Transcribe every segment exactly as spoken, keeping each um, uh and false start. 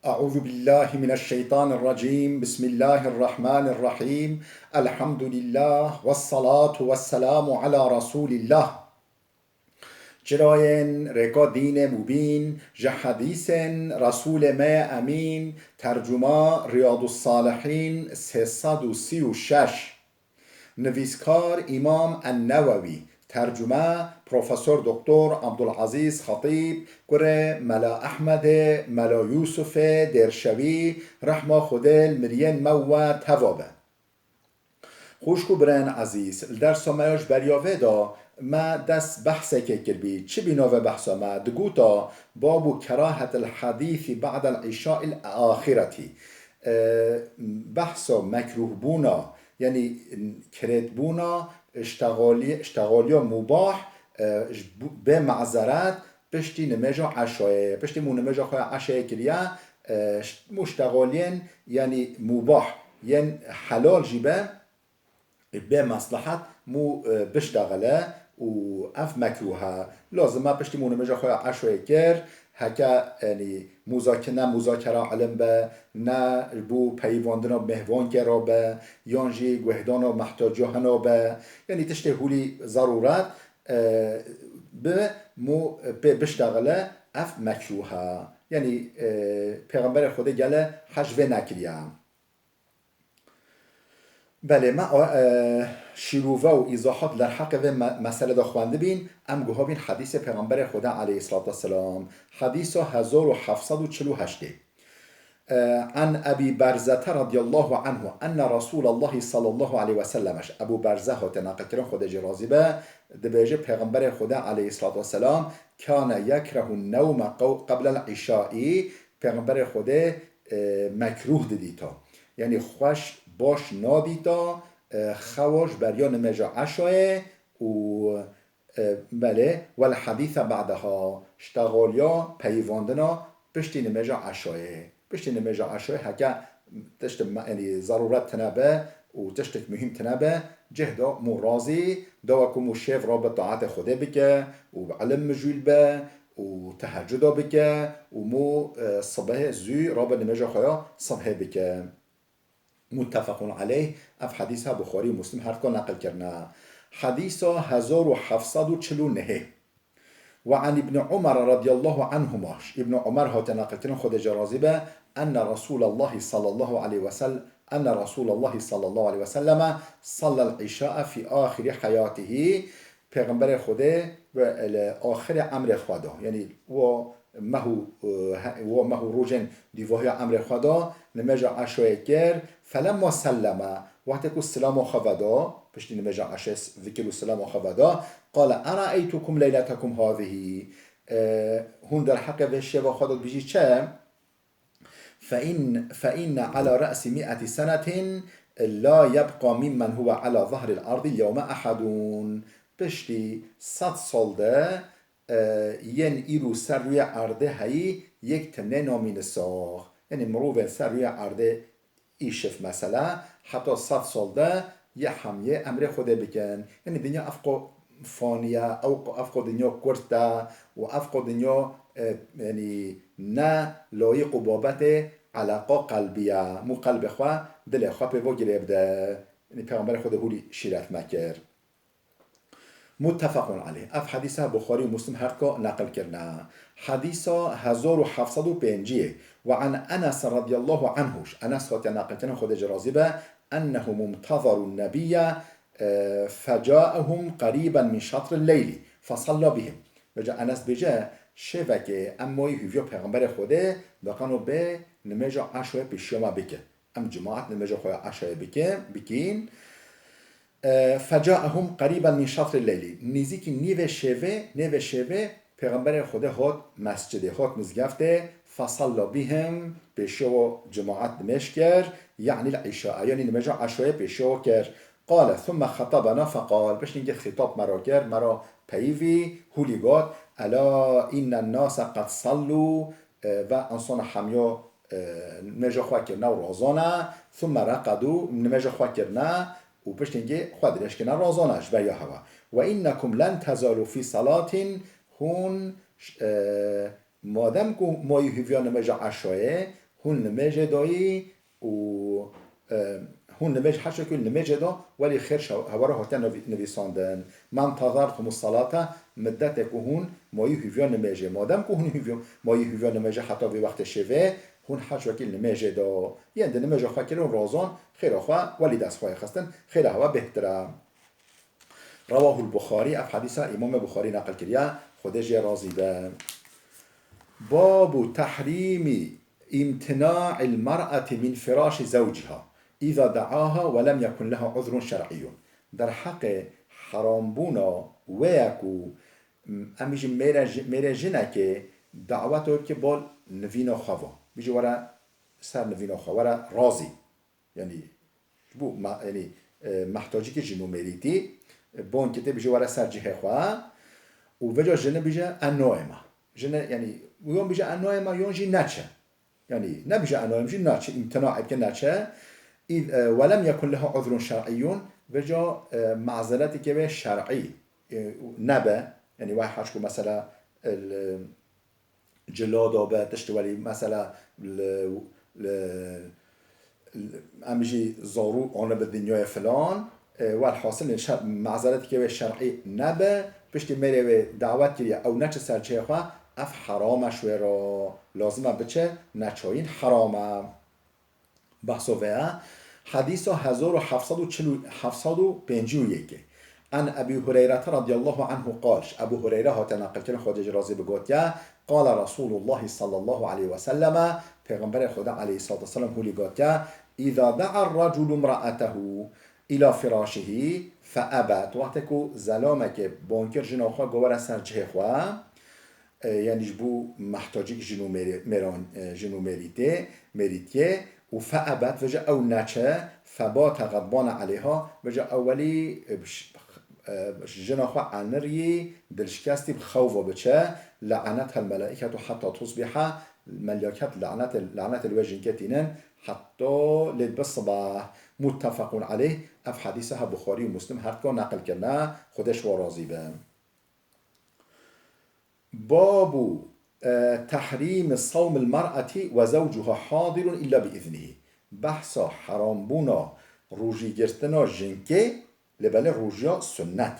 أعوذ بالله من الشيطان الرجيم. بسم الله الرحمن الرحيم. الحمد لله والصلاة والسلام على رسول الله. Çirayên rêka dînê mubîn, ji hedîsên Resûlê me Emîn, tercuma Riyadus Salihîn sê sed û sî û şeş. Nivîskar Îmam En-Newewî, tercume Profesor Doktor Abdulazîz Xetîb, kurê Mela Ehmedê, Mela Yûsufê Dêrşewî, rehma Xwedê li miriyên me û we teva be. Xwişk û birayên ezîz, li dersa me ya ji beriya vê de me dest behsekê kiribî. Çi bî navê behsa me? Digota, Babu kerahetil hedîsî ba'del îşail axîretî. E, behsa mekrûhbûna, yanî kirêtbûna, ştexalî-, ştexaliya mubah, e, ji bo-, bê mazeret, piştî nimêja eşayê, piştî mû nimêja xwe ya eşayê kiriye, e, ş-, mû ştexaliyên, yanî mubah, yên helal jî be, bê meslehet mû, e, biştexile û ev mekrûh e. Lazim e piştî mû nimêja xwe ya eşayê kir, heke, yanî, muzakene, muzakera ilim be, ne bo peyivandina mêhvankê re be, yan jî guhdana mehtaciya hina be, yanî tiştê hûlî zerûret, e, bi mû pê biştexile, ev mekrûh e. Yanî, e, Pêxemberê Xwedê gele hej vê nekiriye. Belê, me, e, şîrove û îzahat li derheqê vê me-, mesele de xwendibîn, em guha bîn hedîsê Pêxemberê Xwedê aleyhisselatu vesselam. Hedîsa hezar û heft sed û çil û heştê. E, An Ebî Berzete radiyallahu anhu enne Resûlallahî sallallahu aleyhi ve sellem, ji Ebû Berze hate neqilkirin, Xwedê jê razî be, dibêje, Pêxemberê Xwedê aleyhisselatu vesselam kane yekrehu newme qew-, qeblel îşaî, Pêxemberê Xwedê, e, mekrûh didîta. Yanî xweş baş nadîta, e, xewa ji beriya nimêja eşayê û, e, belê, wel hedîse ba'deha, ştexaliya peyivandina piştî nimêja eşayê. Piştî nimêja eşayê heke tişt me-, yanî zerûret tine be û tiştek muhîm tine be, cih da mû razî, dawa ku mû şev rabe taetê Xwedê bike û bi ilim mijûl be û tehecuda bike û mû, e, sibehê zû rabe nimêja xwe ya sibehê bike. Muttefequn aleyh, ev hedîsa Buxarî û Muslim her duka neqil kirine. Hedîsa hezar û heft sed û çil û nehê. Ve an Îbni Umar radiyallahu anhuma, ji Îbni Umar hate neqilkirin, Xwedê jê razî be, enne Resûlallahî sallallahu aleyhi ve sell-, enne Resûlallahî sallallahu aleyhi ve selleme sallel îşae fî axirî heyatihî, Pêxemberê Xwedê ve li axirê emrê xwe de, yanî wa meh û, e, he-, wa meh û rojên dîvahiya emrê xwe de nimêja eşayê kir, felemma selleme, wextê ku silama xwe veda, piştî nimêja eşayê s-, vikir û silama xwe veda, qale, "Eraeytukum leyletekum hâzihî." E, hûn derheqê vê şeva xwe de dibêjî çi? "Fe in-, fe inne ala re'si mi'eti senetin la yebqa mimmen huve ala zahril ardi yewme ehedun." Piştî sed sal de, e, yên îro ser rûyê erdê heyî yek tune namîne sax. Yanî mirovên ser rûyê erdê îşev mesela, heta sed sal de yê hemiyê emrê Xwedê bikin. Yanî dinya ev qo fanî ye, ew qo, ev qo dinya kurt e û ev qo dinya, e, yanî ne layiq û babetê eleqa qelbî ye. Mû qelbê xwe, dilê xwe pê ve girê bide. Yanî Pêxemberê Xwedê hûlî şîret me kir. Muttefequn aleyh. Ev hedîsa Buxarî û Muslim her duka neqil kirine. Hedîsa hezar û heft sed û pêncî. Ve an Enes radiyallahu anhu. Enes hatiye neqil kirin, Xwedê jê razî be, ennehum imtazarun nebiyye, e, fecaehum qerîben min şatril leyli, fesalla bihim. Vêca Enes bêje, şevekê em mayî hûviya Pêxemberê Xwedê, daqeno bê nimêja eşayê pêşiya me bike. Em cemaat nimêja xwe ya eşayê bike, bikîn. E, fecaehum qerîben min şatril leylî. Nêzîkî nîvê şevê, nêvê şevê Pêxemberê Xwedê hot mescidê, hot mizgeftê, fesalla bihim, pêşiya wan cemaat nimêj kir, yanî îşa, yanî nimêja eşayê pêşiya wan kir. Qale, thumme xetabena feqal, piştî hingê xîtab me ra kir, me ra peyivî, hûlî got, ela înnen nase qed sallu, e, ve insana hemiya, e, nimêja xwe kirine û razane, thumme reqedû, nimêja xwe kirine û piştî hingê xwe dirêj kirine, razane ji beriya hewa. Ve innekum len tezalû fî salatin, hûn, e, madem ku mayî hûviya nimêja eşayê, hûn nimêjê dayî û, e, hûn nimêj, heşekû nimêjê da, welî xêr şew-, hewara hate nivî-, nivîsandin. Ma intezertumus salate, middetê ku hûn mayî hûviya nimêjê. Madem ku hûn hûviya, mayî hûviya nimêjê heta vê wextê şevê, hûn heşekî nimêjê da. Yên di nimêja xwe kirin razan, xêra xwe welî dest xwe yê xistin, xêra hewa bêhtir e. Rewahul Buxarî, ev hedîsa Îmamê Buxarî neqil kiriye, Xwedê jê razî be. Babu tehrîmî îmtina'il mer'eti min firaşi zewciha, îza de'aha we lem yekun leha uzrun şer'iyyun. Derheqê herambûna wê ye ku, em bijî mêre ji-, mêrê jinekê dawet wê bike bol nivîna xwe va. Bijî were ser nivîna xwe, were razî. Yanî, ji bo ma-, yanî, e, mehtacîkê jin û mêrîtî, e, bonkê tê bije were ser cihê xwe û veca jine bije, "Ez nayême." Jine, yanî, yon bije, "Ez nayême", yon jî neçe. Yanî, nebije, "Ez nayêm", jî neçe, îmtina bike, neçe. Î, e, "Welem yekun leha uzrun şer'iyyun", veca, e, mazereteke wê şer'î, e, nebe. Yanî, wê heçku mesela, el, cila dabe, tiştî welî, mesela, li, li, li, em jî zarû anibe dinyayê filan, e, welhasil şer-, mazeretekê wê şer'î nebe, piştî mêrê wê dawet kiriye, ew neçe ser cihê xwe, ev heram e ji wê re, lazim e biçe, neçayîn heram e. Behsa vê ye. Hedîsa hezar û heft sed û çil û, heft sed û pêncî û yekê. An Ebî Hureyrete radiyallahu anhu qal, ji Ebû Hureyre hate neqilkirin, Xwedê jê razî be, gotiye, Qala Resûlullahî sallallahu aleyhi ve selleme, Pêxemberê Xweda aleyhissalatu vesselam hûlî gotiye, "Îza da'a raculu imra'atehu ila firâşihi fe ebet." Wextê ku zelamekê bon kir jina xwe, got, "Were ser cihê xwe." E, yanî ji bo mehtacîk jin û mêrê-, mêran, e, jin û mêrîtê, mêrîtiyê û fe ebet, veca ew neçe, febate xedbane aleyha, veca ew welî, e, bi ş-, e, jina xwe anirî, dilşikestî bi xew ve biçe, le'enethel melaîketu hetta tusbiha, melyaket le'netê, le'netê li wê jinkê tînin, hetta lê bi sibah. Muttefequn aleyh, ev hedîse ha Buxarî û Muslim her dika neqil kirine, Xwedê ji wan razî be. Babu, e, tehrîmi sawmil mer'eti ve zewcuha hadirun illa bi iznihî. Behsa herambûna rojîgirtina jinkê, lê belê rojiya sunnet.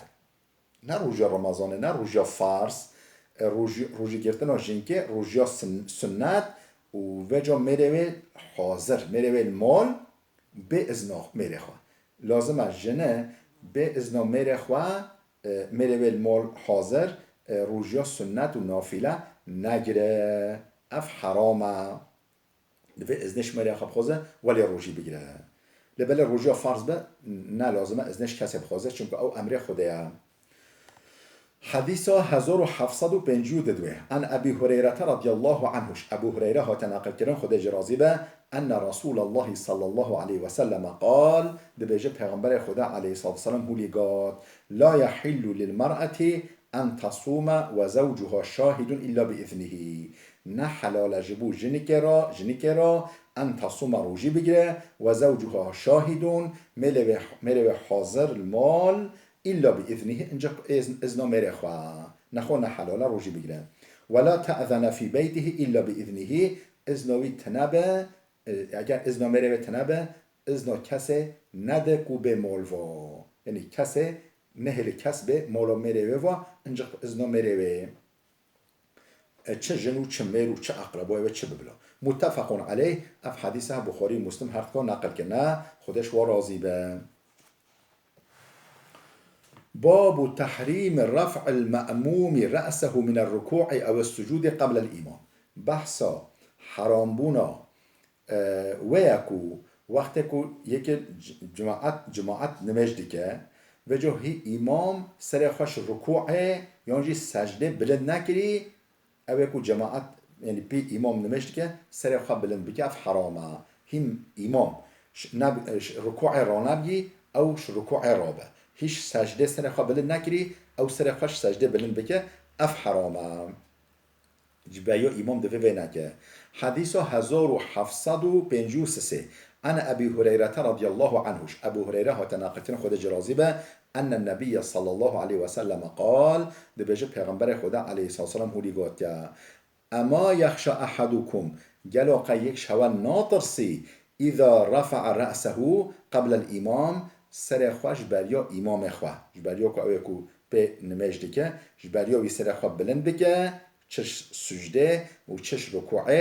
Ne rojiya Remezanê, ne rojiya farz, e, rojî-, rojîgirtina jinkê, rojiya sun-, sunnet û veca mêrê wê hazir, mêrê wê li mal, bê izna mêrê xwe. Lazim e jine bê izna mêrê xwe, e, mêrê wê li mal hazir, e, rojiya sunnet û nafile negire. Ev heram e. Divê iznê ji mêrê xwe bixwaze, welê rojî bigire. Lê belê rojiya farz be, ne lazim e iznê ji kesê bixwaze, çimku ew emrê Xwedê ye. Hedîsa hezar û heft sed û pêncî û didwê. An Ebî Hureyrete radiyallahu anhu, ji Ebû Hureyre hate neqilkirin, Xwedê jê razî be, enne Resûlallahî sallallahu aleyhi ve selleme qal, dibêje Pêxemberê Xweda aleyhissalatu vesselam hûlî got, La yahillu lil mer'eti en tasûme ve zewcuha şahidun illa bi iznihî. Ne helal e ji bo jinikê re, jinikê re, en tasûme rojî bigire, ve zewcuha şahidun, mêrê wê, mêrê wê hazir li mal, Îlla bi îznihî, ancak bi îzn-, îzna mêrê xwe. Nexwe ne helal e rojî bigire. Wela te'zene fî beytihî îlla bi îznihî, îzna wî tine be, e, eger îzna mêrê wê tine be, îzna kesê nede ku bê mal va. Yanî kesê nehêle kes bê mala mêrê wê va, ancak bi îzna mêrê wê. E, çi jin û çi mêr û çi eqreboyê wê çi bibilo. Muttefequn aleyh, ev hedîse Buxarî û Muslim her dika neqil kirine, Xwedê ji wan razî be. Babu tehrîmi ref'il me'mûmî re'sehu mine rukû'î ew sucûdî qeblel îmam. Behsa herambûna, e, wê ye ku wextê ku yekê c-, cemaat, cemaat nimêj dike, veco hî îmam serê xwe ji rukû'ê yan jî secdê bilind nekirî, ew ê ku cemaat, yanî pê îmam nimêj dike, serê xwe bilind bike, ev heram e. Hîm îmam ş-, neb-, ş-, rukû'ê ranebgî, ew ji rukû'ê rabe. Hîş secdê serê xwe bilind nekirî, ew serê xwe ji secdê bilind bike, ev heram e. Ji beyo îmam divê vê neke. Hedîsa hezar û heft sed û pêncî û sisê. An Ebî Hureyrete radiyallahu anhu, ji Ebû Hureyre hate neqilkirin, Xwedê jê razî be, enne Nebiyye sallallahu aleyhi ve selleme qal, dibêje Pêxemberê Xweda aleyhissalatu vesselam hûlî gotiye, Ema yexşa ehadukum, Gelo qey yek ji hewa natirsî, îza refa'a re'sehu qeblel îmam, serê xwe ji beriya îmamê xwe, ji beriya ku ew ê ku pê nimêj dike, ji beriya wî serê xwe bilind bike, çi sucdê û çi rukûê,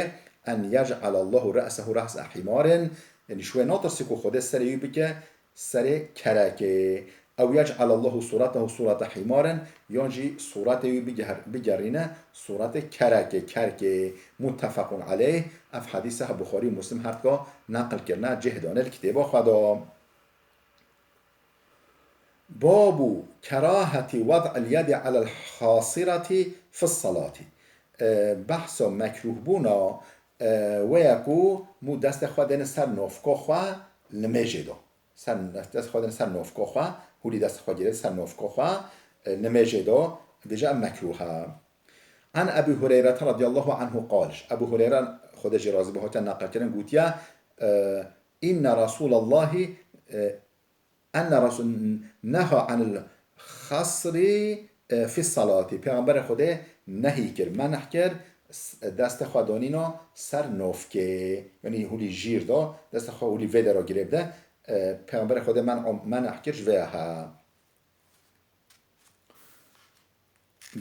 en yec'alallahu re'sehu re'se himarin, yanî ji wê natirsî ku Xwedê serê wî bike serê kerekê. Ew yec'alallahu suratahu surata himarin, yan jî suretê wî biger-, bigerîne suretê kerekê, kerkê. Muttefaqun aleyh, ev hedîse he Buxarî û Muslim her dika neqil kirine, cih dane li kitêba xwe de. Babu keraheti wed'il yedi alel hasireti fis salati. E, behsa mekrûhbûna, e, wê ye ku mû destê xwe dêne ser nofka xwe nimêjê de. Ser, destê xwe dêne ser nofka xwe, hûlî destê xwe girê ser nofka xwe, e, nimêjê de, dêje ev mekrûh e. An Ebî Hureyre radiyallahu anhu qal, ji Ebû Hureyre Xwedê jê razî be hatiye neqilkirin, gotiye, e, Inne Rasûlallahi, e, enne Rasul neha anil xasri, e, fi salati. Pêxemberê Xwedê nehî kir, meneh kir, s-, destê xwe danîna ser nofkê. Yanî hûlî jîr da, destê xwe hûlî vê dera girê bide. E, Pêxemberê Xwedê men-, meneh kir ji vê ya he.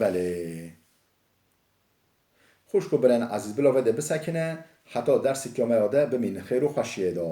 Belê. Xwişk û birên ezîz, bila vê de bisekine, heta dersê kiyameya de bimînin xêr û xweşiyê de.